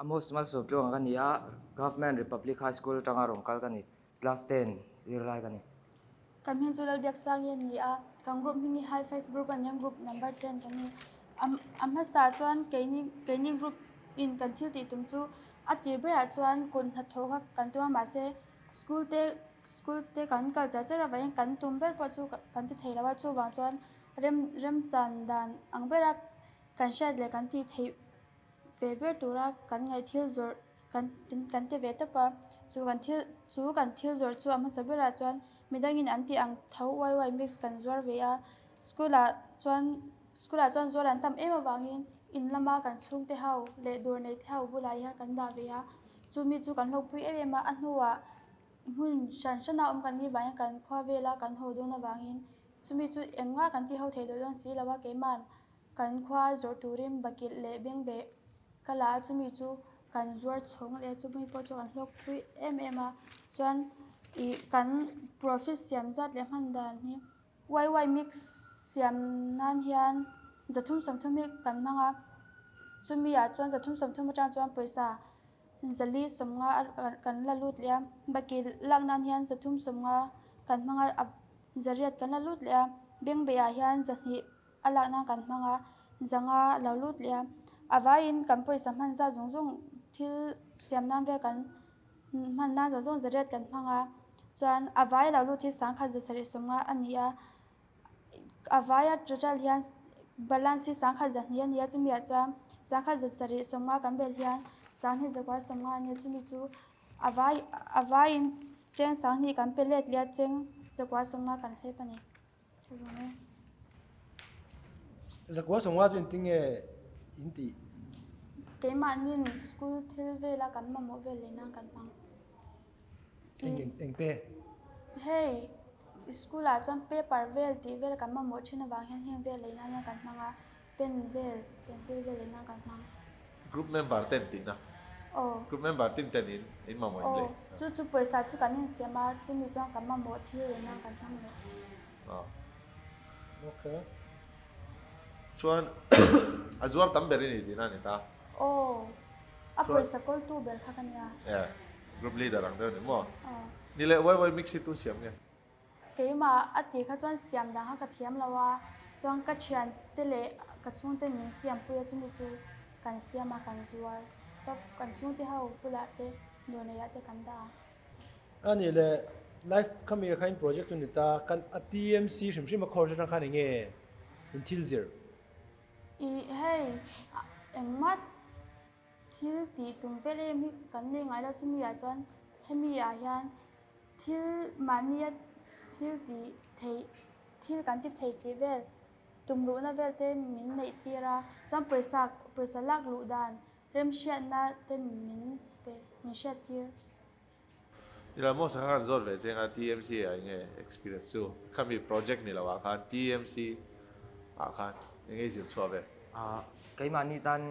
Amos Malsawmtluanga ka ni a, Government Republic High School atanga rawn kal ka ni, Class 10 zirlai ka ni. Kan hming chu Lalbiaksangi a ni a, kan group hming hi High Five Group a ni a, group number 10 kan ni. A hmasa chuan keini keini group in kan thil tih tum chu a tir berah chuan kut hnathawh kha kan tum a, mahse school te school te kan kal char char avangin kan tum ber pawh chu kan ti thei lo a, chuvang chuan rem remchan dan ang bera kan hriat leh kan tih theih ve ber tura kan ngaih thil zawrh kan kan ti ve tawp a, chu kan thil chu kan thil zawrh chu a hmasa berah chuan midangin an tih ang tho uai uai mix kan zuar ve a, school ah chuan school ah chuan zuar an tam em avangin in lama kan chhungte ho leh dawr nei te ho bulah hian kan dah ve a, chumi chu kan hlawkpui em em a, a hnuah hmun hran hrana awm kan nih vangin kan khua vela kan haw dawn avangin chumi chu engmah kan ti ho thei duh dawn si lo a keiman. Kan khua zawrh turin bakilh leh bengbeh ka la a, chumi chu kan zuar chhawng leh a, chumi pawh chu kan hlawkpui em em a, chuan ih kan profit siam zat leh hman dan hi yy mix siam nan hian 330 hi kan hmang a, chumi ah chuan 330 atang chuan pawisa 450 kan la lut leh a, bakilh lak nan hian 350 kan hmang a, 800 kan la lut leh a, bengbeh ah hian 200. A lakna kan hmang a, zanga a lo lut leh a, a vaiin kan pawisa hman zat zawng zawng thil siam nan vel kan hman nan zawng zawng zariat kan hmang a, chuan a vai a lo lut hi sangkhat zasarih sawmnga a ni a, a vaia total hian balance hi sangkhat zahnih a ni a, chumi ah chuan sangkhat zasarih sawmnga kan belh hian sanghnih zakua sawmnga a ni a, chumi chu a vai a vaiin cheng sanghnih kan pe let leh a, cheng zakua sawmnga kan hlep a ni. Zakua sawmnga chu engtin nge in tih? Keimahnin school thil vela kan mamawh vel leh nan kan hmang. Eng te? Hei school ah chuan paper vel tih vel kan mamawh thin avang hian heng vel leh nan hian kan hmang a. Pen vel, pencil vel in a kan hmang. Group member ten tihna. Aw. Group member tin ten in in mamawh in lei. Aw, chu chu pawisa chu kan insiam a, chumi chuan kan mamawh thil lei nan kan hmang leh. Aw. Okay. Chuan a zuar tam ber i ni tihna a ni ta. Aw, a pawisa kawltu ber kha ka nia. Yeah, group leader ang deuh a ni maw? Aw. Ni leh YY mix hi tu siam nge? Keimah a tih kha chuan siam dang kha ka thiam lo a, chuan ka thiante leh ka chhungte min siampui a chumi chu kan siam a kan zuar tawp, kan chhungte ho bulah te dawrneiah te kan dah a. A nih leh life khami ah khan project chu ni ta, kan a TMC hrim hrim a course atang khan enge in thil zir? Ih hei engmah thil tih tum vel em hi kan nei ngai lo chumi ah chuan hemi ah hian Thil mahnia thil tih theih, thil kan ti thei tih vel, tumruhna vel te min neih tir a, chuan pawisa pawisa lak luh dan remhriatna te min pe, min hriat tir. Ila maw sakha kan zawt ve cheng a TMC ah enge experience chu khami project ni lo ah khan TMC ah khan enge i zir chhuah ve? Keimahni tan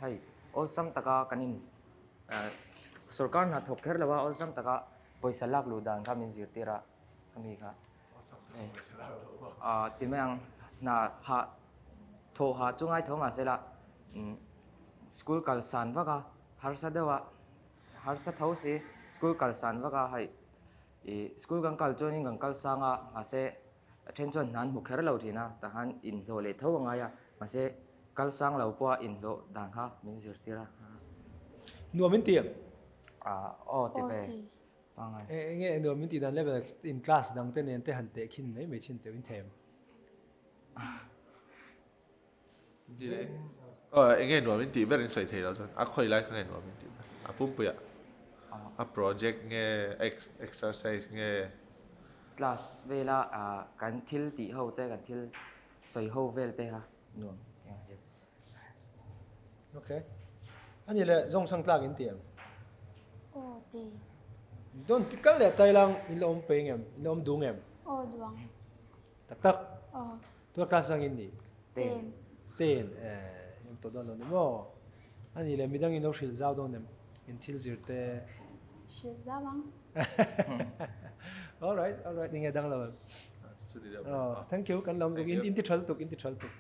hei awlsam taka kan in Sorkar hna thawk kher lo a, awlsam taka pawisa lak luh dan kha min zirtir a, khami kha ti mai ang. Hna hah thawh hah chu ngai tho mahse la school kal san vak a, harsa deuh a, harsa tho si school kal san vak a hei ih school kan kal chuanin kan kal sang a mahse A then chuan hna an hmu kher lo thin a, tah khan inhlawh leh tho a ngai a, mahse kal sang lo pawha inhlawh dan kha min zirtir a. Nuam in ti em? Aw ti ve pangngai. Enge nuam in tih dan level in class dang te nen te han teh khin mai mai chin teuh in them. Enge nuam in tih ber in sawi thei lo chuan a khawi lai kha nge nuam in tih ber a pumpui ah a project nge exercise nge. Class vela kan thil tih ho te kan thil sawi ho vel te kha nuam tih ang chu. Okay. Ani leh zawng chhang tlak in ti em? Aw ti. Don ti kal leh tailang in la awm peng em? In la awm dung em? Aw duang. Tak tak. Aw. Tuna class ang in ni? Ten. Ten eh em tawh dawn lo ni maw? A nih leh midang in lo hrilh zau dawn em? In thil zir te. Hrilh zau ang. Alright, alright enge dang lo em? Chu chu ni deuh. Thank you kan lawm zuk in ti tha lutuk in ti tha lutuk.